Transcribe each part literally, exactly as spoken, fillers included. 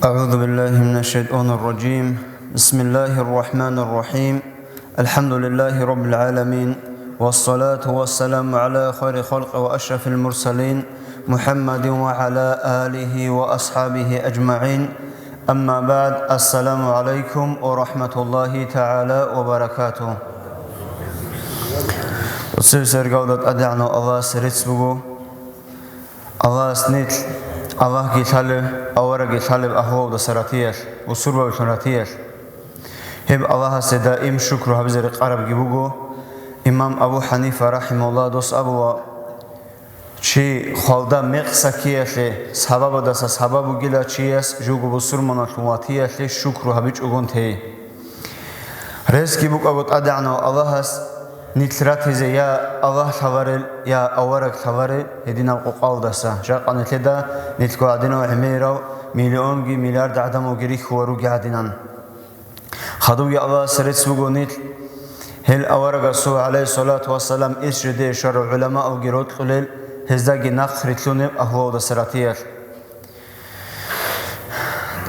أعوذ بالله من الشيطان الرجيم. بسم الله الرحمن الرحيم. الحمد لله رب العالمين. والصلاة والسلام على خير خلق وأشرف المرسلين محمد وعلى آله وأصحابه أجمعين. أما بعد. السلام عليكم ورحمة الله تعالى وبركاته. Цевсаргалда тӀадегӀанав Аллагьас рецц буго. Аллагьас нилъ, Аллагьги лъалеб, аварагги лъалеб агьлуялдаса ратиялъ, бусурбабилъун ратиялъ. Гьеб Аллагьасе даим шукру гьабизе рекъарабги буго. Имам Абу Ханифа рахӀимагьуллагь дос абула, чи хвалда мекъса ккеялъе сабабадаса сабаб бугила чияс жуго бусурманалъун ватиялъе шукру гьабичӀогун тей. Ресги букӀаго тӀадегӀанав Аллагьас нилъ ратизе я Аллагь лъаларел, я авараг лъаларел гьединаб къокъалдаса, жакъа нилъеда нилъго гьадинав гӀемерав миллионги миллиард гӀадамалги рихьула руги гьадинан. Хадубги Аллагьас рецц буго нилъ, гьел аварагасул, гӀалайгьиссалату вассалам, ис жидее щварав гӀуламаалги рокьулел, гьездаги нахърилълъунеб агьлуялдаса ратиялъ.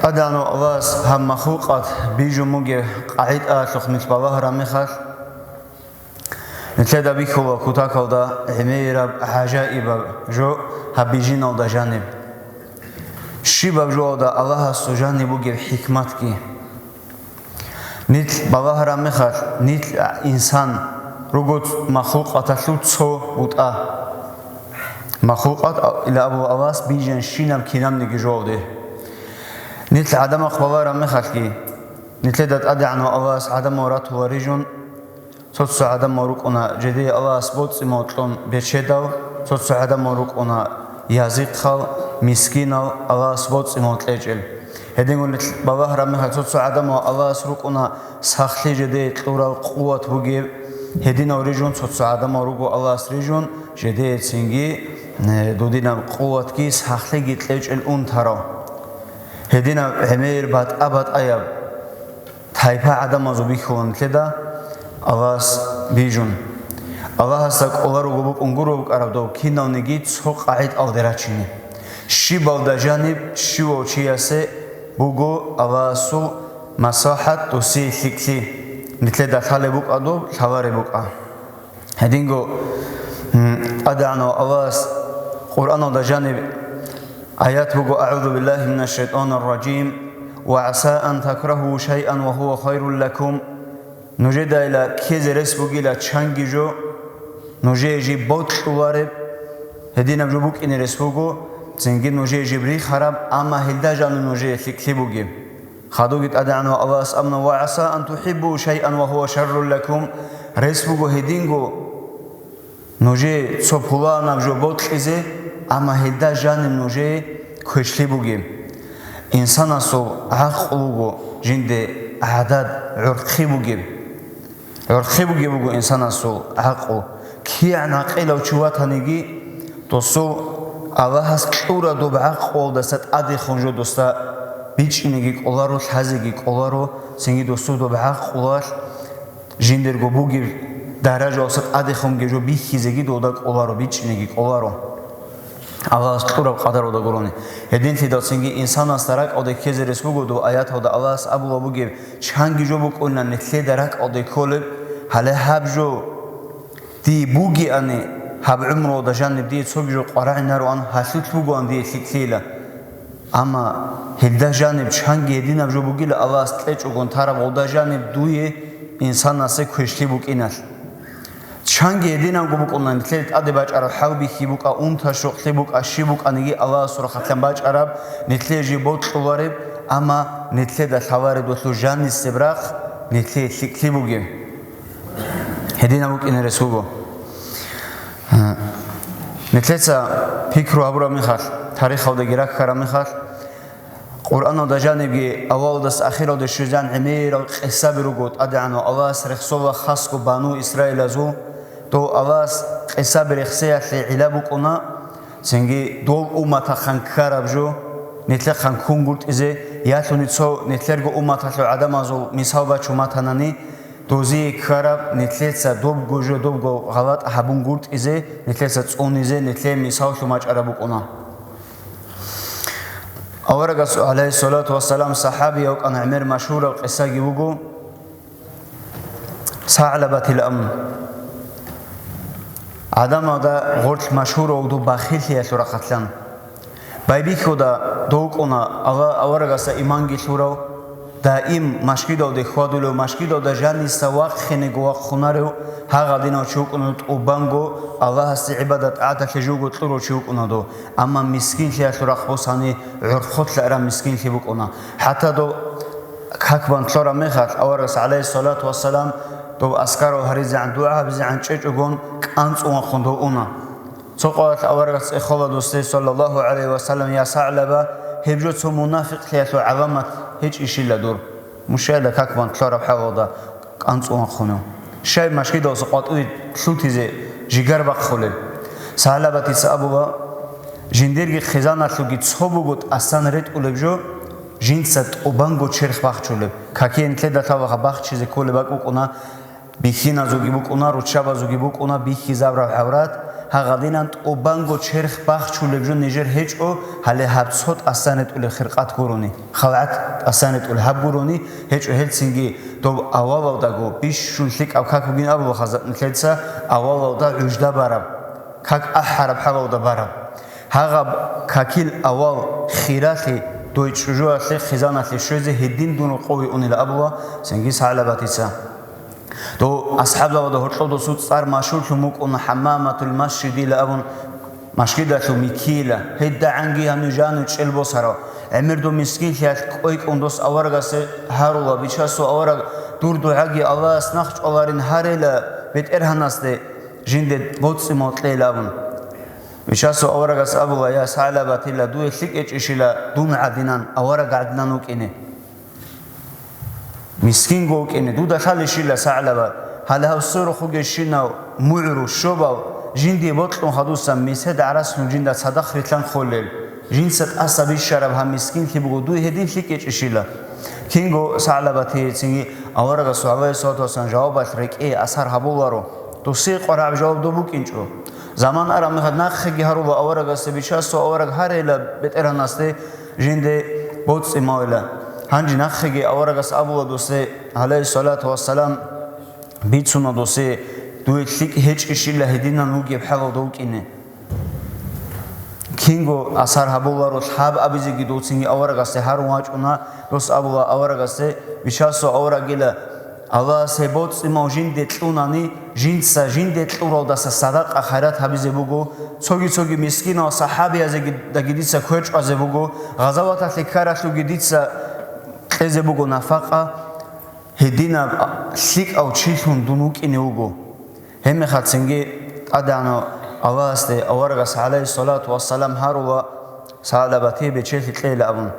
ТӀадегӀанав Аллагьас гьаб махлукъат бижун бугеб къагӀидаялъухъ нилъ балагьараб мехалъ, нилъеда бихьула кутакалда гӀемераб гӀажаибаб жо гьаб бижиналда жаниб. Щибаб жоялда Аллагьасул жаниб бугеб хӀикматги. Нилъ балагьараб мехалъ, нилъ инсан руго махлукъаталъул цо бутӀа. Махлукъат ила абула Аллагьас бижанщинаб кинабниги жоялде. Нилъ гӀадамахъ балагьараб мехалъги, нилъеда ТӀадегӀанав Аллагьас гӀадамал ратула рижун, цо-цо гӀадамал рукӀуна жидее Аллагьас боцӀи-мал кьун бечедал, цо-цо гӀадамал рукӀуна язихъал, мискинал, Аллагьас боцӀи-мал кьечӀел. Гьединго нилъ балагьараб мехалъ цо-цо гӀадамал Аллагьас рукӀуна сахлъи жидее кьурал къуват бугеб, гьединал рижун цо-цо гӀадамал руго Аллагьас рижун жидее цинги, э, дудинаб къуватги сахлъиги кьечӀел унтарал. Гьединаб гӀемер батӀа-батӀаяб тайпа гӀадамазул бихьула нилъеда Аллагьас бижун. Аллагьасда кӀоларуго букӀун гуро букӀараб дов кинавниги цо къагӀидаялде рачине. Щибалда жаниб щивав чиясе буго Аллагьасул маслахӀат, досие лъикӀлъи. Нилъеда лъалеб букӀа доб, лъалареб букӀа. Гьединго, м, ТӀадегӀанав Аллагьас Къуръаналда жаниб аят буго: «أعوذ بالله من الشيطان الرجيم. وعسى أن تكرهوا شيئا وهو خير لكم». Нужедайила ккезе рес бугила чанги жо, нужее жиб бокьулареб, гьединаб жо букӀине рес буго, цинги нужее жиб рихараб, амма гьелда жаниб нужее лъикӀлъи бугеб. Хадуги ТӀадегӀанав Аллагьас абуна: «وعسى أن تحبوا شيئا وهو شر لكم». Рес буго гьединго нужее цо пуланаб жо бокьизе, амма гьелда жаниб нужее квешлъи бугеб. Инсанасул гӀакълу буго жинде гӀадад, гӀурхъи бугеб. ГӀурхъи бугеб буго инсанасул гӀакълу. КигӀан гӀакъилав чи ватаниги, досул Аллагьас кьураб доб гӀакълуялдаса тӀадехун жо досда бичӀчӀинеги кӀоларо, лъазеги кӀоларо, цинги досул доб гӀакълуялъ жиндирго бугеб даражаялдаса тӀадехунги жо бихьизеги долда кӀоларо, бичӀчӀинеги кӀоларо. Аллагьас кьураб къадаралда гурони. Гьединлъидал цинги инсанасда ракӀалде ккезе рес буго дов аяталда Аллагьас абула бугеб, чанги жо букӀуна нилъеда ракӀалде кколеб, гьале гьаб жо дие бугеани, гьаб гӀумруялда жаниб дие цоги жо къварагӀинароан, гьалъулъ бугоан дие лъикӀлъила. Амма гьелда жаниб чанги гьединаб жо бугила Аллагьас кьечӀогун тараб, гьелда жаниб дуе инсанасе квешлъи букӀиналъ. Чанги гьединабго букӀуна нилъер тӀаде бачӀараб хӀалбихьи букӀа, унта-щокълъи букӀа, щиб букӀаниги Аллагьасул рахъалъан бачӀараб, нилъее жиб бокьулареб, амма нилъеда лъалареб долъул жанисеб рахъ нилъее лъикӀлъи бугеб. Гьединаб букӀине рес буго. Нилъеца пикру гьабураб мехалъ, тарихалдаги раккараб мехалъ, Къуръаналда жанибги авалалдаса ахиралде щвезегӀан гӀемерал къисаби руго ТӀадегӀанав Аллагьас рехсола хасго бану Исраилазул. Дов Аллагьас къисаби рехсеялъе гӀилла букӀуна, цинги дол умматахъан ккараб жо нилъехъан ккунгутӀизе, ялъуни цо нилъерго умматалъул гӀадамазул мисал бачун батанани, дозие ккараб нилъеца добго жо, добго гъалатӀ гьабунгутӀизе, нилъеца цӀунизе, нилъее мисаллъун бачӀараб букӀуна. Аварагас, гӀалайгьиссалату вассалам, сахӀабияв вукӀана, гӀемер машгьурав къисаги вуго, СагӀлабатил амн. ГӀадамалда гъорлъ машгьурав вуго бахиллъиялъул рахъалъан. Байбихьуда дов вукӀуна, Аллагь аварагасда иманги лъурав, даим машгидалде хьвадулев, машгидалда жаниса вахъинего вахъунарев, гьагъадинав чи вукӀуна дов, тӀубанго Аллагьасде гӀибадат-тӀагӀаталъе живго кьурав чи вукӀуна дов. Амма мискинлъиялъул рахъ босани, гӀорхъолъа араб мискинлъи букӀуна. ХӀатта дов как бан лъараб мехалъ, аварагас, гӀалайгьиссалату вассалам, дов аскарал гьаризегӀан, дугӀа гьабизегӀан чӀечӀогон, кӀанцӀун вахъун дов уна. Цо къоялъ аварагас цӀехола досде, саллаллагьу гӀалайгьи ва саллам: «Я СагӀлаба, гьеб жо цо мунафикълъиялъул гӀаламат гьечӀищила дур? Мушайила как бан лъараб хӀалалда кӀанцӀун вахъунев. Щай машгидалъуса къватӀиве лъутизе жигар бахъулел?» СагӀлабатица абула: «Жиндирги хизаналъулги цо буго тӀасан ретӀулеб жо, жинца тӀубанго черх бахчулеб. Какие нилъеда лъалаха бахчизе кколеб бакӀ букӀуна, бихьиназулги букӀуна, руччабазулги букӀуна, бихьизабураб гӀаврат, гьагъадинан тӀубанго черх бахчулеб жо нижер гьечӀо, гьале гьаб цо тӀасан ретӀулеб хиркъат гурони, халгӀат тӀасан ретӀулеб гьаб гурони гьечӀо, гьелцинги дов авалалдаго бищун лъикӀаб как бугин абула хаза нилъеца, авалалда гӀужда бараб, как ахӀараб хӀалалда бараб. Гьагъаб какил авал хиралъи дой чӀужуялъе хизаналъе щвезе гьедин дун рокъове унила», — абула цинги СагӀлабатица. Дов асхӀабзабазда гьоркьоб досул цӀар машгьурлъун букӀуна ХӀаммаматул Масжидила абун, машгидалъул миккийила. ГьедигӀанги гьанив жанив чӀел босарав, гӀемер дов мискинлъиялъ кӀвекӀун дос аварагасе гьарула: «Бичасул авараг, дур дугӀаги Аллагьас нахъчӀваларин гьарейила БетӀергьанасде, жинде боцӀи-мал кьейила», — абун. Бичасул аварагас абула: «Я СагӀлабатила, дуе лъикӀ гьечӀищила дун гӀадинан, авараг гӀадинан вукӀине, мискинго вукӀине? Дуда лъалищила, СагӀлаба? Гьале гьав сверухъ вугевщинав мугӀру, щобав, жиндие бокьун хадусан месед гӀарац жинда цадахъ рилълъан холел, жинца тӀаса бищараб гьаб мискинлъи буго, дуе гьедин лъикӀ гьечӀищила?» Кинго СагӀлабатие цинги аварагасул, гӀалайгьиссалату вассалам, жавабалъ рекӀее асар гьабуларо. Досие къваригӀаб жаваб доб букӀинчӀо. Заман араб мехалъ нахъеги гьарула аварагасде: «Бичасул авараг, гьарейила БетӀергьанасде, жинде боцӀи-малила». Гьанже нахъеги аварагас абула досде, гӀалайгьиссалату вассалам, бицуна досде, дуе лъикӀ гьечӀищила гьединан вугеб хӀалалда вукӀине. Кинго асар гьабуларо, лъаб абизеги дов цинги аварагасде гьарун вачӀуна. Дос абула аварагасде: «Бичасул аварагила, Аллагьас гьеб боцӀи-мал жинде кьунани, жинца жинде кьуралдаса садакъа-хайрат гьабизе буго, цоги-цоги мискинал сахӀабиязеги дица квер чӀвазе буго, гъазаваталъе ккаралъулги дица кьезе буго нафакъа, гьединаб лъикӀав чилъун дун вукӀине вуго». Гьебмехалъ цинги ТӀадегӀанав Аллагьасде аварагас, гӀалайгьиссалату вассалам, гьарула СагӀлабатие бечелъи кьейила абун.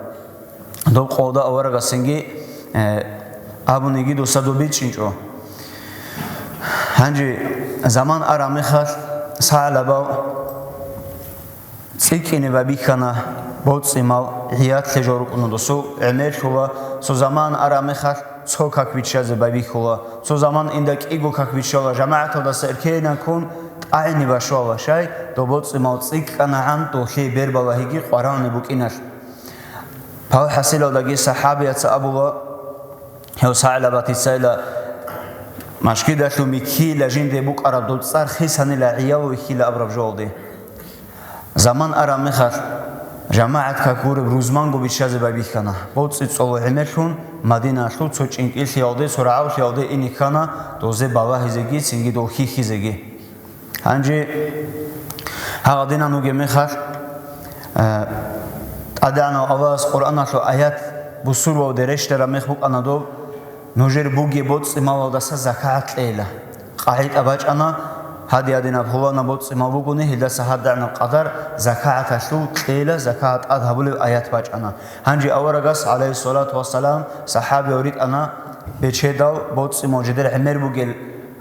Доб къоялда аварагас цинги, э, абун йиги досда доб бичӀчӀинчӀо. Гьанже заман араб мехалъ СагӀлабав цӀикӀкӀине байбихьана, боцӀи-мал, гӀияллъи жо рукӀуна досул, гӀемерлъула, цо заман араб мехалъ цо как биччазе байбихьула, цо заман инда кӀиго как биччала, жамагӀаталдаса эркенан ккун тӀагӀине башвала, щай, доб боцӀи-мал цӀикӀкӀанагӀан, долъие бер балагьиги къваригӀунеб букӀиналъ. Пал хӀасилалдаги сахӀабияца абула, гьев СагӀлабатицайила, машгидалъул миккийила жинде букӀараб доб цӀар хисанила гӀиял вихьила абураб жоялде. Заман араб мехалъ, жамагӀат как гуреб рузманго биччазе байбихьана. БоцӀи-цӀоло гӀемерлъун, Мадиналъул цо чӀинкӀиллъиялде, цо рагӀаллъиялде ине ккана, дозе балагьизеги, цинги дов хьихьизеги. Гьанже гьагъадинан вугеб мехалъ, э, ТӀадегӀанав Аллагьас Къуръаналъул аят бусурбабазде рещтӀараб мех букӀана доб, нужер бугеб боцӀи-малалдаса закагӀат кьейила. КъагӀида бачӀана, гьадин-гьадинаб гьуланаб боцӀи-мал бугони, гьелдаса гьадигӀанаб къадар закагӀаталъул кьейила, закагӀат тӀад гьабулеб аят бачӀана. Гьанже аварагас, гӀалайгьиссалату вассалам, сахӀабияв ритӀана бечедал боцӀи-мал жидер гӀемер бугел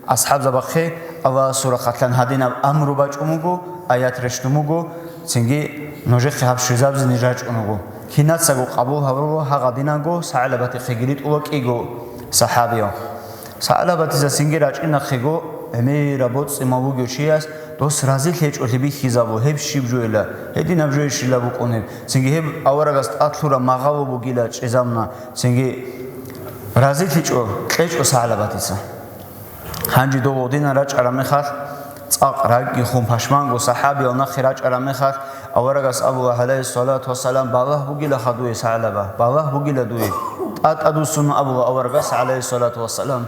асхӀабзабахъе Аллагьасул рахъалъан гьадинаб амру бачӀун буго, аят рещтӀун буго, цинги нужехъе гьаб щвезабизе ниж рачӀун руго. Кинацаго къабул гьабула гьагъадинанго, СагӀлабатихъеги ритӀула кӀиго сахӀабияв. СагӀлабатица цинги рачӀинахъего, гӀемераб боцӀи-мал бугев чияс Дос разилъичӀолъи бихьизабу, гьеб щиб жоила, гьединаб жоищила букӀунеб, цинги гьеб аварагас тӀад лъураб магъало бугила чӀезабна, цинги разилъичӀо, кьечӀо СагӀлабатица. Гьанже дов гъодинан рачӀараб мехалъ, цӀакъ рагги хун пашманго сахӀабиял нахъе рачӀараб мехалъ, аварагас абула, гӀалайгьиссалату вассалам, балагь бугила хадуе, СагӀлаба, балагь бугила дуе. ТӀа-, тӀадвуссун абула аварагас, гӀалайгьиссалату вассалам.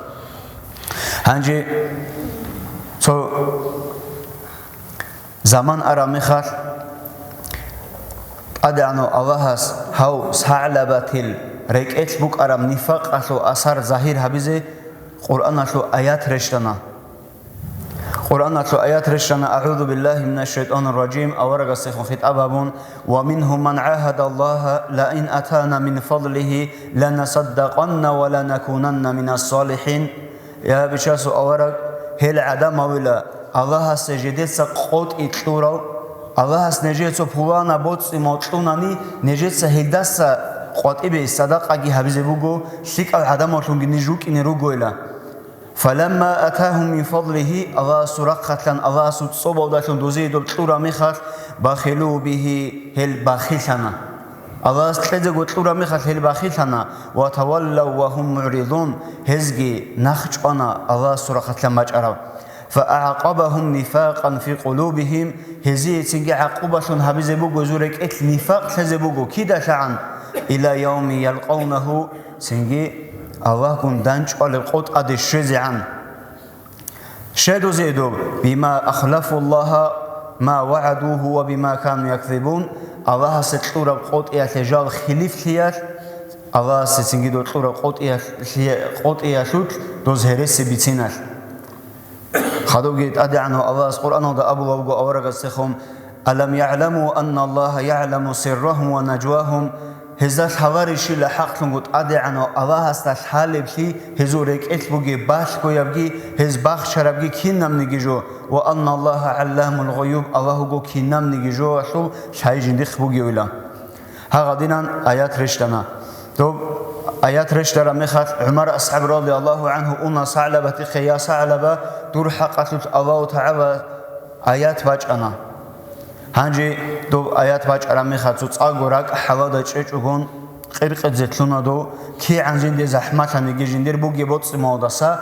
Гьанже цо заман араб мехалъ, ТӀадегӀанав Аллагьас гьав СагӀлабатил рекӀелъ букӀараб нифакъалъул асар загьир гьабизе Къуръаналъул аят рещтӀана. Къуръаналъул аят рещтӀана, «АгӀузу биллагьи минаш шайтӀанир ражим», аварагасдехун хитӀаб гьабун, «Ва мингьум ман гӀагьада Аллагьа ла ин атана мин фадлигьи ланасаддакъанна ва ланакунанна минас салихӀин». Я, Бичасул авараг, гьел гӀадамавила, Аллагьасе жедеца къотӀи кьурав, Аллагьас нижее цо пуланаб боцӀи-мал кьунани, нижеца гьелдаса къватӀибе садакъаги гьабизе буго, лъикӀал гӀадамавлъунги ниж рукӀине ругойила. «Фаламма атагьум мин фадлигьи», Аллагьасул рахъалъан, Аллагьасул цӀобалдалъун дозие доб кьураб мехалъ, «бахилу бигьи», гьел бахиллъана. Аллагьас кьезего кьураб мехалъ гьел бахиллъана, «ва таваллав ва гьум мугӀридун», гьезги нахъ чӀвана Аллагьасул рахъалъан бачӀараб. «ФаагӀкъабагьум нифакъан фи къулубигьим», гьезие цинги гӀакъубалъун гьабизе буго, гьезул рекӀелъ нифакъ лъезе буго, кидалъагӀан, «ила явми ялкъавнагьу», цинги Аллагьгун дандчӀвалеб къотӀаде щвезегӀан. Щай дозие доб? «Бима ахлафуллагьа ма вагӀадугьу ва бима кану якзибун», Аллагьасе кьураб къотӀиялъе жал хилифлъиялъ, Аллагьасе цинги дол кьураб къотӀиялъ-, къотӀиялъулъ доз гьереси бициналъ. Хадубги ТӀадегӀанав Аллагьас Къуръаналда абулеб буго аварагасдехун, «Алам ягӀламу анналлагьа ягӀламу сиррагьум ва нажвагьум», гьезда лъаларищила хӀакълъунго ТӀадегӀанав Аллагьасда лъалеблъи гьезул рекӀелъ бугеб балъгоябги, гьез бахчарабги кинабниги жо, «ва анналлагьа гӀалламул гъуюб», Аллагь вуго кинабниги жоялъул лъай жиндихъ бугевила. Гьагъадинан аят рещтӀана. Доб аят рещтӀараб мехалъ ГӀумар асхӀаб радияллагьу гӀангьу уна СагӀлабатихъе: «Я СагӀлаба, дур хӀакъалъулъ Аллагьу ТагӀала аят бачӀана». Гьанже доб аят бачӀараб мехалъ цо цӀакъго ракӀ хӀалада чӀечӀогон къиркъизе лъуна дов, кигӀан жинде захӀмалъаниги жиндир бугеб боцӀи-малдаса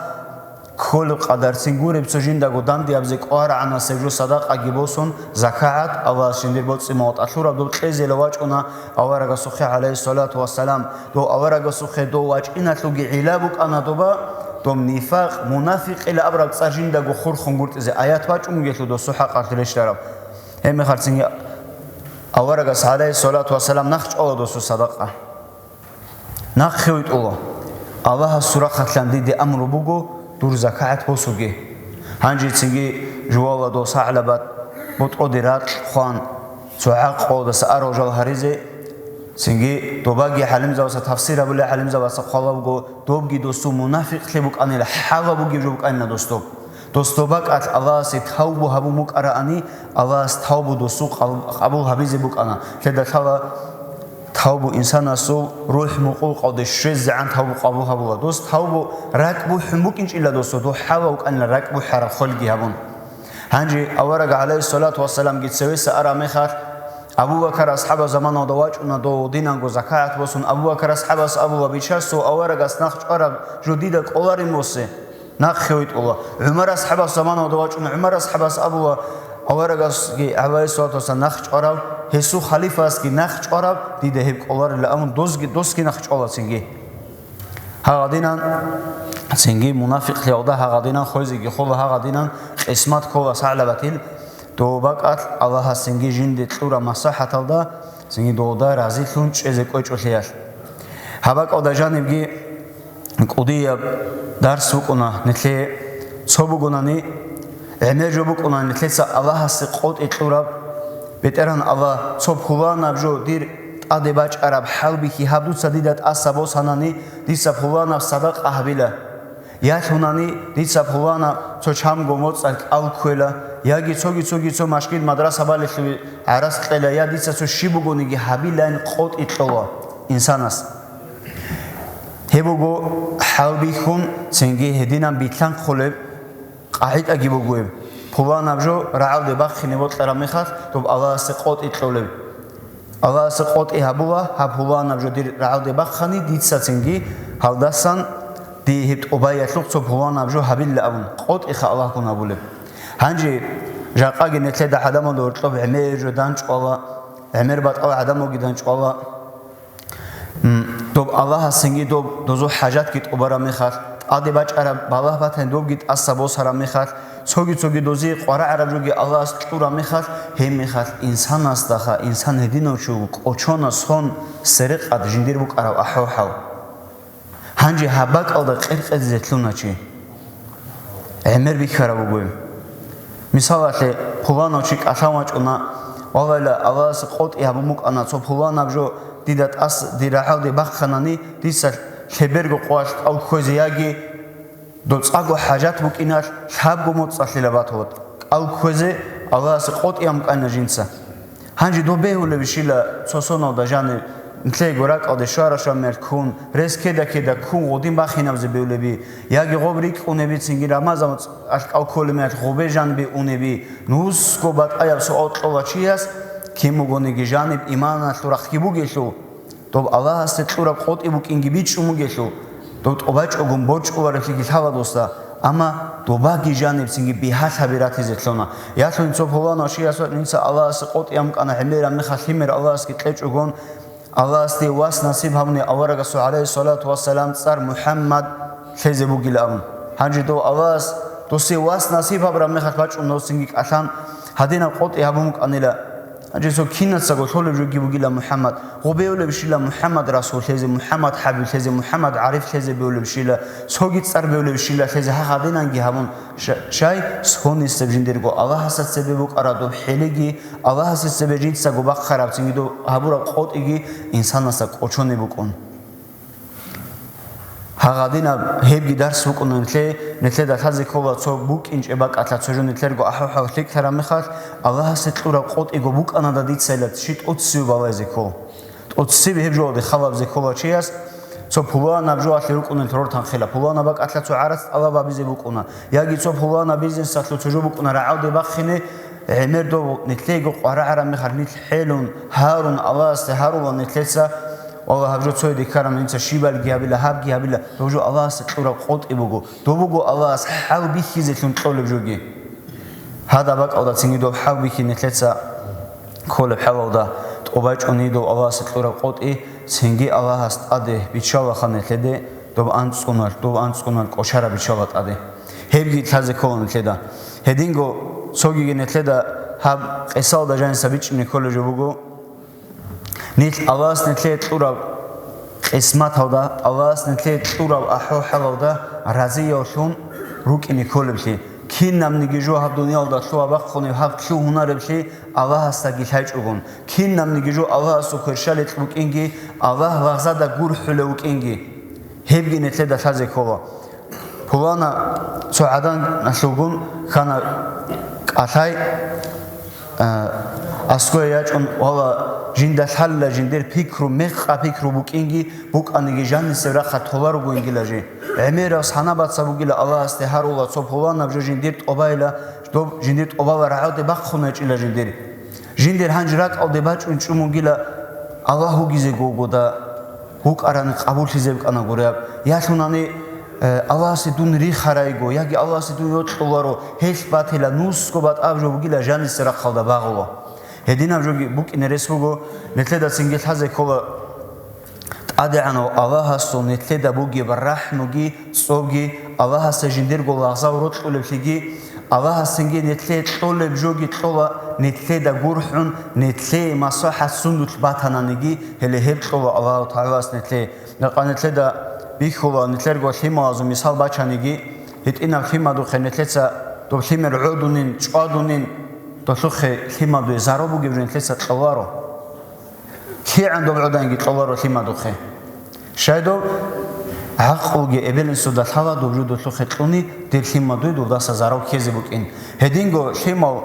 кколеб къадарцин гуреб цо жиндаго дандияб зе кӀварагӀанасеб жо садакъаги босун, закагӀат Аллагьас жиндир боцӀи-мал тӀалъураб доб кьезела вачӀуна аварагасухъе, гӀалайгьиссалату вассалам. Дов аварагасухъе дов вачӀиналъулги гӀилла букӀана доба, доб нифакъ, мунафикъила абураб цӀар жиндаго хурхун гуртӀизе аят бачӀун бугелъул досул хӀакъалъулъ рещтӀараб. Гьеб мехалъ цинги аварагас, гӀалайгьиссалату вассалам, нахъ чӀвала досул садакъа. Нахъе витӀула. Аллагьасул рахъалъан диде амру буго дур закагӀат босуге. Гьанжецинги жувала дов СагӀлабат бутӀроде ракь хъван, цо гӀакъуялдаса арал жал гьаризе, цинги добаги гӀалимзабаца тафсир гьабулел гӀалимзабаца хъвалеб буго, добги досул мунафикълъи букӀанила, хӀала бугеб жо букӀанила дос доб. Дос доб бакӀалъ Аллагьасе тавбу гьабун букӀараани, Аллагьас тавбу досул къаб-, къабул гьабизе букӀана. Лъеда лъала тавбу инсанасул рухӀ мукъулкъалде щвезегӀан тавбу къабул гьабула. Дос тавбу ракӀ бухӀун букӀинчӀила досул, дов хӀала вукӀанила ракӀ бухӀараб хвелги гьабун. Гьанже авараг, гӀалайгьиссалату вассаламги, цевеса араб мехалъ, Абу Бакар асхӀабас заманалда вачӀуна дов динанго закагӀат босун, Абу Бакар асхӀабас абула: «Бичасул аварагас нахъ чӀвараб жо дида кӀоларин босе». Нахъе витӀула. ГӀумар асхӀабас заманалда вачӀуна, ГӀумар асхӀабас абула, аварагасги, гӀалайгьиссалату вассалам, нахъ чӀварав, гьесул халифасги нахъ чӀварав, дида гьеб кӀоларила, амма дозги, досги нахъ чӀвалацинги. Гьагъадинан цинги мунафикълъиялда гьагъадинан хвезеги хола, гьагъадинан къисмат ккола СагӀлабатил, дов бакӀалъ Аллагьас цинги жинде кьураб маслахӀаталда, цинги довда разилъун чӀезе кӀвечӀолъиялъ. Гьаб бакӀалда жанибги кӀудияб дарс букӀуна нилъее. Цо бугунани, гӀемер жо букӀуна нилъеца Аллагьасе къотӀи кьураб: «БетӀергьан Аллагь, цо пуланаб жо дир тӀаде бачӀараб хӀалбихьи, гьаб дуца дида тӀаса босанани, дица пуланаб садакъа гьабила. Я лъунани, дица пуланаб цо чамго моцӀалъ кӀал кквела, яги цоги-цоги цо машгид-мадраса балелъуе гӀарац кьела, я дица цо щиб бугониги гьабилан», къотӀи кьола инсанас. Гьеб буго хӀалбихьун цинги гьединан билълъанхъулеб къагӀидаги бугеб. Пуланаб жо рагӀалде бахъине бокьараб мехалъ, доб Аллагьасе къотӀи кьолеб. Аллагьасе къотӀи гьабула, гьаб пуланаб жо дир рагӀалде бахъани, дица цинги гьалдасан дие гьеб тӀубаялъухъ цо пуланаб жо гьабилла абун, къотӀиха Аллагьгун гьабулеб. Гьанже жакъаги нилъеда гӀадамалда гьоркьоб гӀемер жо данчӀвала, гӀемер батӀал гӀадамалги данчӀвала. М, доб Аллагьасинги доб дозул хӀажатги тӀубараб мехалъ, тӀаде бачӀараб балагь батани добги тӀаса босараб мехалъ, цоги-цоги дозие къварагӀараб жоги Аллагьас кьураб мехалъ, гьеб мехалъ инсанасдаха, инсан гьединав чи вуго, кӀочона сон, серекъад жиндир букӀараб ахӀвал-хӀал. Гьанже гьаб бакӀалда къеркъезе лъуна чи. ГӀемер бихьараб буго. Мисалалъе, пуланав чи кӀалъан вачӀуна, валлагьила, Аллагьасе къотӀи гьабун букӀана, цо пуланаб жо дида тӀаса дир рагӀалде бахъанани, дица лъеберго къоялъ кӀал кквезе яги доцӀаго хӀажат букӀиналъ лъабго моцӀалъила батула кӀал кквезе, Аллагьасе къотӀи гьабун букӀана жинца. Гьанже доб бегьулебищила цо соналда жаниб, нилъего ракӀалде щвара-щвамер ккун, рес кеда-кеда ккун гъодин бахинабзе бегьулеби, яги гъоб рикӀкӀунебицинги Рамазан алъ кӀал кколеб мехалъ гъобе жанибе унеби, нусго батӀаяб суал кьола чияс, кин бугониги жаниб иманалъул рахъги бугелъул, доб Аллагьасде кьураб къотӀи букӀинги бичӀчӀун бугелъул, доб тӀубачӀогун борчӀуларевлъиги лъала досда, амма добаги жанибцинги бигьалъаби ратизе лъуна. Ялъун цо пуланав чияс вачӀун, инца Аллагьасе къотӀи гьабун букӀана, гӀемераб мехалъ лъимер Аллагьасги кьечӀогон, Аллагьас дие вас насиб гьабуни аварагасул, гӀалайгьиссалату вассалам, цӀар МухӀаммад лъезе бугилан абун. Гьанже дов Аллагьас досие вас насиб гьабураб мехалъ бачӀун досинги кӀалъан гьадинаб къотӀи гьабун букӀанила. Гьанже цо кинацаго лъолеб жоги бугила МухӀаммад. Гъо беулебщила МухӀаммад Расул лъезе, МухӀаммад ХӀабиб лъезе, МухӀаммад ГӀариф лъезе беулебщила, цоги цӀар беулебщила лъезе гьагъадинанги гьабун, ша-, шай сонисеб жиндирго Аллагьасда цебе букӀараб доб хӀелиги, Аллагьасда цебе жинцаго бахъараб цинги доб гьабураб къотӀиги инсанасда кӀочонеб букӀун. Гьагъадинаб гьебги дарс букӀуна нилъее, нилъеда лъазе ккола цо букӀинчӀеб бакӀалъа цо жо нилъерго ахӀвал-хӀал лъикӀлъараб мехалъ, Аллагьасе кьураб къотӀиго букӀана дадицайила щи тӀоцеве балайзе ккол. ТӀоцеве гьеб жоялде халабзе ккола чияс, цо пуланаб жоялъе рукӀунел рортанхъила, пуланаб бакӀалъа цо гӀарац тӀалаб гьабизе букӀуна, яги цо пуланаб бизнесалъул цо жо букӀуна рагӀалде бахъине, гӀемер дов нилъего къварагӀараб мехалъ нилъ хӀелун, гьарун, Аллагьасде гьарула нилъеца, валлагь, гьаб жо цояде ккараб, инца щибалги гьабила, гьабги гьабила, дов жо Аллагьасе кьураб къотӀи буго, дов буго Аллагьас хӀал бихьизелъун кьолеб жоги. Гьадаб бакӀалда цинги доб хӀал бихьи нилъеца кколеб хӀалалда, тӀубачӀони дов Аллагьасе кьураб къотӀи, цинги Аллагьас тӀаде биччалаха нилъеде доб анцӀунал, доб анцӀунал кӀочараб биччала тӀаде. Гьебги лъазе ккола нилъеда. Гьединго цогиги нилъеда гьаб къисалда жаниса бичӀчӀине кколеб жо буго. Нилъ Аллагьас нилъее кьураб къисматалда, Аллагьас нилъее кьураб ахӀвал-хӀалалда разиявлъун рукӀине кколеблъи, кинабниги жо гьаб дуниялда лъугьа-бахъунеб гьаб лъугьунареблъи Аллагьасдаги лъайчӀогон, кинабниги жо Аллагьасул кверщаликь букӀинги, Аллагь лагъзада гурхӀулев вукӀинги, гьебги нилъеда лъазе ккола. Пулана цо гӀаданалъулгун ккана кӀалъай, а, аскоя ячӀун, вала, жинда лъалила жиндир пикру, мекъа пикру букӀинги, букӀаниги жанисеб рахъа толарого йингила жи. ГӀемерав санабаца бугила Аллагьасде гьарула цо пуланаб жо жиндир тӀобайила, доб жиндир тӀобала рагӀалде бахъун гьечӀила жиндир. Жиндир гьанже ракӀалде бачӀун чӀун бугила, Аллагь вугизего вугода, вукӀарани къабуллъизе букӀана гуреб. Ялъунани, э, Аллагьасе дун рихарайго, яги Аллагьасе дун йокьуларо, гьелъ батила нусго батӀаб жо бугила жанисе рахъалда багъула. Гьединаб жоги букӀине рес буго, нилъеда цинги лъазе ккола. ТӀадегӀанав Аллагьасул нилъеда бугеб рахӀмуги, цӀоги, Аллагьасда жиндирго лагъзал рокьулеблъиги, Аллагьасинги нилъее кьолеб жоги кьола, нилъеда гурхӀун, нилъее маслахӀат сундулъ батананиги, гьеле гьеб кьола Аллагьу ТагӀалас нилъее. Мекъа нилъеда бихьула, нилъерго лъималазул мисал бачаниги, гьитӀинаб лъимадухъе нилъеца доб лъимер гӀодунин, чӀвадунин, долъухъе лъимадуе зарал бугеб жо нилъеца кьоларо. КигӀан доб гӀоданги кьоларо лъимадухъе. Щай доб гӀакълуги эбел-инсуда лъала доб жо долъухъе кьуни, дир лъимадуй дурдаса зарав ккезе букӀин. Гьединго лъимал,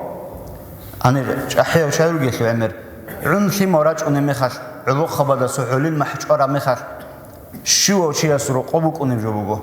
гьанир чӀахӀияв чай ругелъул гӀемер, гӀун лъимал рачӀунеб мехалъ, гӀолохъабада цо гьолил махӀ чӀвараб мехалъ, щивав чиясул рокъоб букӀунеб жо буго.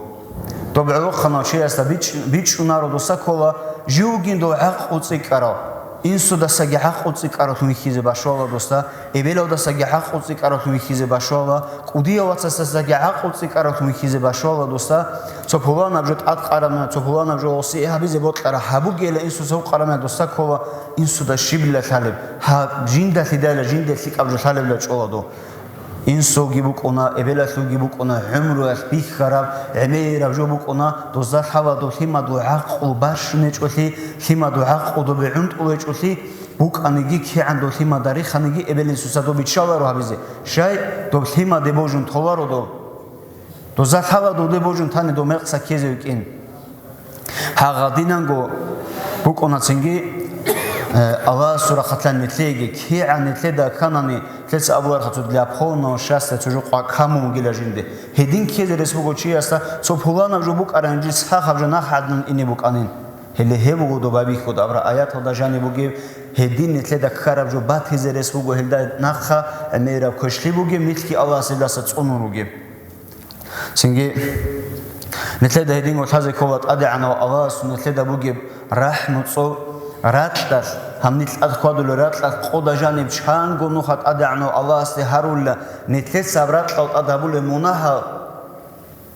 Доб гӀолохъанав чиясда бич-, бичӀчӀунаро досда ккола, живгин дов гӀакълу цӀикӀкӀарав. Инсудасаги гӀакълу цӀикӀкӀаравлъун вихьизе башвала досда, эбелалдасаги гӀакълу цӀикӀкӀаравлъун вихьизе башвала, кӀудияв вацасдасаги гӀакълу цӀикӀкӀаравлъун вихьизе башвала досда, цо пуланаб жо тӀадкъараб мехалъ, цо пуланаб жо гьесие гьабизе бокьараб гьабугейилан инсуца гьукъараб мехалъ досда ккола, инсуда щибила лъалеб, гьаб жинда лъидайила жинде лъикӀаб жо лъалебила чӀола дов. Инсулги букӀуна, эбелалъулги букӀуна, гӀумруялъ бихьараб, гӀемераб жо букӀуна, дозда лъала доб лъимаду гӀакълу барщун гьечӀолъи, лъимаду гӀакълу добе гӀунтӀул гьечӀолъи, букӀаниги, кигӀан доб лъимада риханиги, эбел-инсуца доб биччаларо гьабизе. Щай, доб лъимаде божун толаро доб. Дозда лъала доде божун тани доб мекъса ккезе вукӀин. Гьагъадинанго букӀуна цинги, э, Аллагьасул рахъалъан нилъееги, кигӀан нилъеда кканани, нилъеца абуларха цо для полного счастья цо жо къвакӀ камун вугила жинде. Гьедин ккезе рес буго чиясда, цо пуланаб жо букӀараб жи сахаб жо нахъ гӀадин ине букӀанин. Гьеле гьеб буго доб байбихьуда абураб аяталда жаниб бугеб, гьедин нилъеда ккараб жо батизе рес буго гьелда нахъа гӀемераб квешлъи бугеб, нилъги Аллагьас гьелдаса цӀунун ругеб. Цинги, нилъеда гьединго лъазе ккола ТӀадегӀанав Аллагьасул нилъеда бугеб рахӀму-цӀоб, ракьалъ, гьаб нилъ тӀад хьвадулел ракьалъ къода жаниб чанго нуха ТӀадегӀанав Аллагьасде гьарулла, нилъеца гьаб ракьал тӀад гьабулеб мунагьал,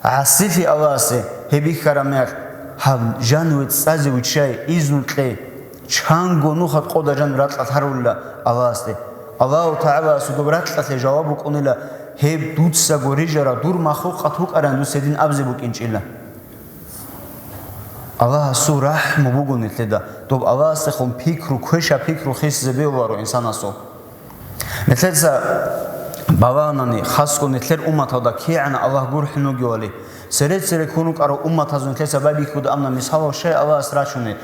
гӀасилъи Аллагьасе гьеб бихьараб мехалъ, гьаб жаниве цӀазе виччай, изну кье. Чанго нуха къода жан ракьалъ гьарулла Аллагьасде. Аллагьу ТагӀаласул доб ракьалъе жаваб букӀунила, гьеб дуцаго рижарав дур махлукъат вукӀаран дуца гьедин абизе букӀинчӀила. Аллагьасул рахӀму буго нилъеда, доб Аллагьасдехун пикру, квешаб пикру хисизе бегьуларо инсанасул. Нилъеца балагьанани, хасго нилъер умматалда кигӀан Аллагь гурхӀун вугевали, цере-цере ккун рукӀарал умматазул нилъеца байбихьуда, амма мисалал щай Аллагьас рачунел?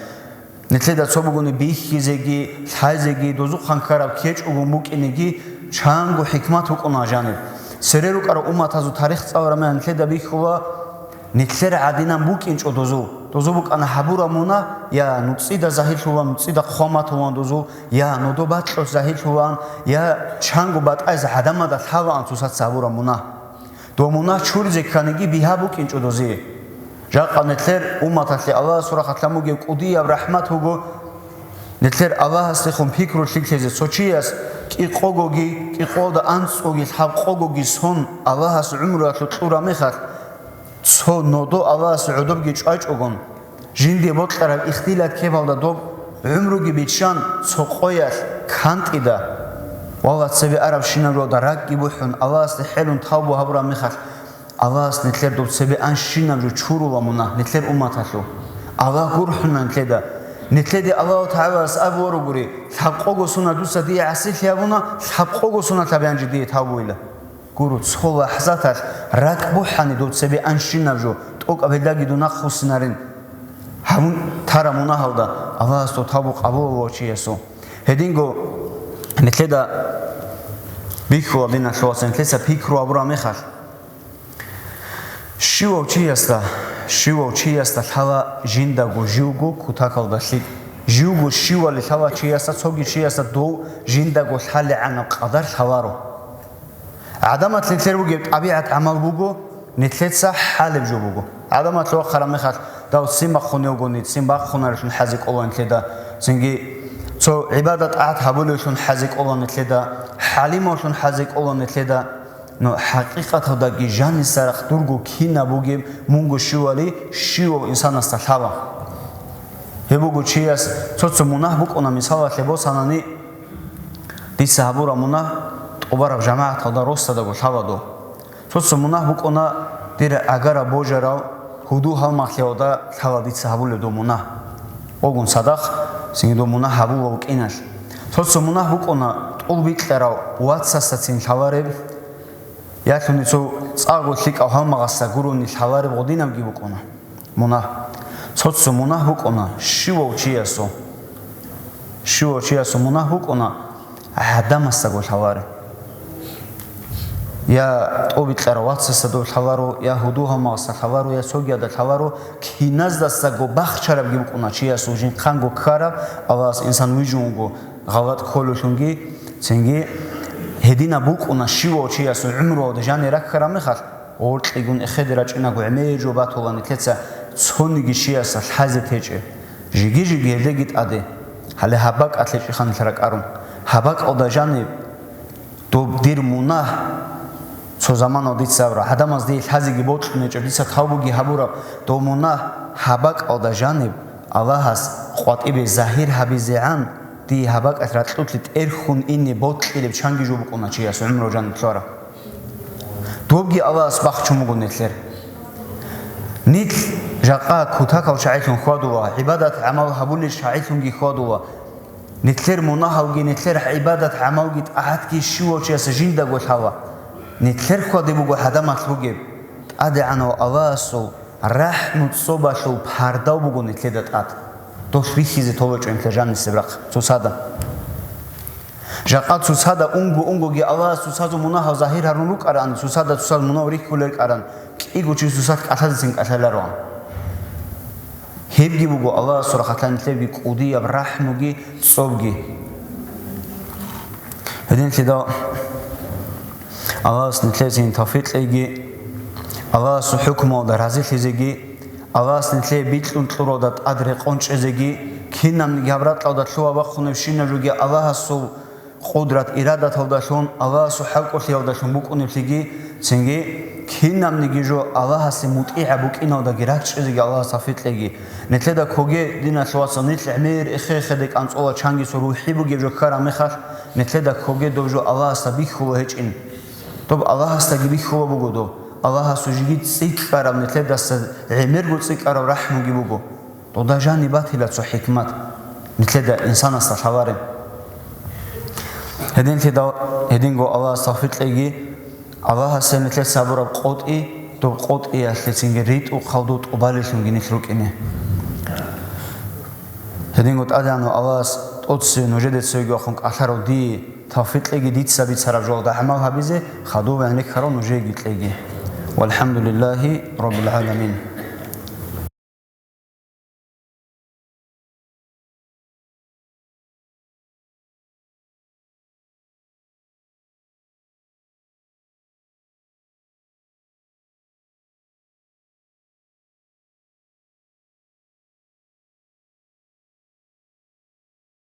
Нилъеда цо бугони бихьизеги, лъайзеги, дозухъан ккараб кечӀого букӀинеги, чанго хӀикмат букӀуна жаниб. Цере рукӀарал умматазул тарих цӀалараб мехалъ нилъеда бихьула, нилъер гӀадинан букӀинчӀо дозул. Дозул букӀана гьабураб мунагь, я нуцӀида загьирлъулан, нуцӀида хъваматулан дозул, я нодо бакьулъ загьирлъулан, я чанго батӀайз гӀадамада лъалаан цоцаца гьабураб мунагь. Дов мунагь чуризе кканиги бигьа букӀинчӀо дозие. Жакъа нилъер умматалъе Аллагьасул рахъалъан бугеб кӀудияб рахӀмат буго, нилъер Аллагьасдехун пикру лъикӀлъизе цо чияс кӀикъогоги, кӀикъоялда анцӀгоги, лъабкъогоги сон Аллагьас гӀумруялъул кьураб мехалъ, цо нодо Аллагьасе гӀодобги чӀвачӀогон, жинде бокьараб ихтилат ккебалда доб гӀумруги биччан цо къоялъ кантӀида, валлагь, цебе арабщинаб жоялда ракӀги бухӀун, Аллагьасде хӀелун тавбу гьабураб мехалъ, Аллагьас нилъер доб цебе анщинаб жо чурула мунагь нилъер умматалъул. Аллагь гурхӀуна нилъеда. Нилъеде Аллагьу ТагӀалас абуларо гури, лъабкъого сона дуца дие гӀасилъи гьабуна, лъабкъого сона лъаб гьанже дие тавбуила. Гуро, цо лахӀзаталъ ракӀ бухӀани доб цебе анщинаб жо, тӀокӀаб гьелдаги дун нахъ вуссинарин. Гьабун тараб мунагьалда Аллагьас доб тавбу къабулавула чиясул. Гьединго нилъеда бихьула, диналъул вацал, нилъеца пикру гьабураб мехалъ. Щивав чиясда, щивав чиясда лъала жиндаго живго кутакалда лъикӀ. Живго щивали лъала чиясда, цоги чиясда дов жиндаго лъалегӀанаб къадар лъаларо. ГӀадамал нилъер бугеб тӀабигӀат гӀамал буго, нилъеца хӀалеб жо буго. ГӀадамал вахъараб мехалъ, дав ццин бахъун вугони, ццин бахъунаревлъун хӀазе кӀола нилъеда, цинги цо гӀибадат-тӀагӀат гьабулевлъун хӀазе кӀола нилъеда, хӀалимавлъун хӀазе кӀола нилъеда. Но хӀакъикъаталдаги жанисарахъ дурго кинаб бугеб мунго щивали, щивав инсанасда лъала. Гьеб буго чияс цо-цо мунагь букӀуна, мисалалъе босанани, дица гьабураб мунагь тӀубараб жамагӀаталда росдадаго лъала дов. Цо-цо мунагь букӀуна дир гӀагараб божарав гьудул-гьалмагълъиялда лъала дица гьабулеб дов мунагь. Огун цадахъ цинги дов мунагь гьабула вукӀиналъ. Цо-цо мунагь букӀуна тӀул бикьарав вацасдацин лъалареб, ялъуни цо цӀакъго лъикӀав гьалмагъасда гурони лъалареб гъодинабги букӀуна. Мунагь. Цо-цо мунагь букӀуна щивав чиясул. Щивав чиясул мунагь букӀуна гӀадамасдаго лъаларе. Я тӀобитӀарав вацасда дов лъаларо, я гьудул-гьалмагъасда лъаларо, я цогиялда лъаларо, киназдасаго бахчарабги букӀуна чиясул жинхъанго ккараб, Аллагьас инсан вижун вуго гъалатӀ кколевлъунги, цинги гьединаб букӀуна щивав чиясул гӀумруялда жанир раккараб мехалъ, Гъоркьигун эхеде рачӀинаго гӀемер жо батула нилъеца цониги чиясда лъазе течӀеб, жиги-жиги гьелдеги тӀаде. Гьале гьаб бакӀалъ гьечӀеха нилъ ракӀарун. Гьаб бакӀалда жаниб доб дир мунагь, цо заманалда дица абураб, гӀадамаз дие лъазеги бокьун гьечӀеб, дица тавбуги гьабураб, доб мунагь гьаб бакӀалда жаниб, Аллагьас къватӀибе загьир гьабизегӀан, дие гьаб бакӀалъ ракьулъе тӀерхьун ине бокьилеб чанги жо букӀуна чияс гӀумру жаниб лъугьараб. Добги Аллагьас бахчун буго нилъер. Нилъ жакъа кутакал чагӀилъун хьвадула, гӀибадат-гӀамал гьабулел чагӀилъунги хьвадула. Нилъер мунагьалги, нилъер гӀибадат-гӀамалги, тӀагӀатги щивав чиясда жиндаго лъала. Нилъер хьваде буго гӀадамалъ бугеб. ТӀадегӀанав Аллагьасул рахӀму-цӀобалъул пардав буго нилъеда тӀад. Долъ бихьизе толечӀо нилъер жанисеб рахъ цоцада. Жакъа цоцада унго-унгоги Аллагьас цоцазул мунагьал загьир гьарун рукӀараан, цоцада цоцазул мунагь рихьулел рукӀараан, кӀиго чи цоцалъ кӀалъазецин кӀалъалароан. Гьебги буго Аллагьасул рахъалъан нилъерги кӀудияб рахӀмуги цӀобги. Гьединлъидал Аллагьас нилъецин тавфикъ кьеги, Аллагьасул хӀукмуялда разилъизеги, Аллагьас нилъее бикьун кьуралда тӀад рекъон чӀезеги, кинабниги гьаб ракьалда лъугьа-бахъунебщинаб жоги Аллагьасул къудрат-ирадаталдалъун, Аллагьасул хӀалкӀолъиялдалъун букӀунеблъиги, цинги кинабниги жо Аллагьасе мутӀигӀаб букӀиналдаги рачӀчӀизеги Аллагьас тавфикъ кьеги. Нилъеда ккоге, диналъул вацал, нилъ гӀемер эхе-эхеде кӀанцӀола чанги цо рухӀи бугеб жо ккараб мехалъ, нилъеда ккоге доб жо Аллагьасда бихьула гьечӀин. Доб Аллагьасдаги бихьула буго доб. Аллагьасул жиги цӀикӀкӀараб, нилъедаса гӀемерго цӀикӀкӀараб рахӀмуги буго. Дода жаниб батила цо хӀикмат, нилъеда инсанасда лъалареб. Гьединлъидал, гьединго Аллагьас тавфикъ кьеги, Аллагьасе нилъер сабураб къотӀи, доб къотӀиялъецинги ритӀухъал доб тӀубалеллъунги нилъ рукӀине. Гьединго ТӀадегӀанав Аллагьас тӀоцеве нужеде цевеги вахъун кӀалъарав дие тавфикъ кьеги, дица бицараб жоялда гӀамал гьабизе, хадуб гӀенеккарав нужееги кьеги. ВалхӀамдулиллагьи раббил гӀаламин.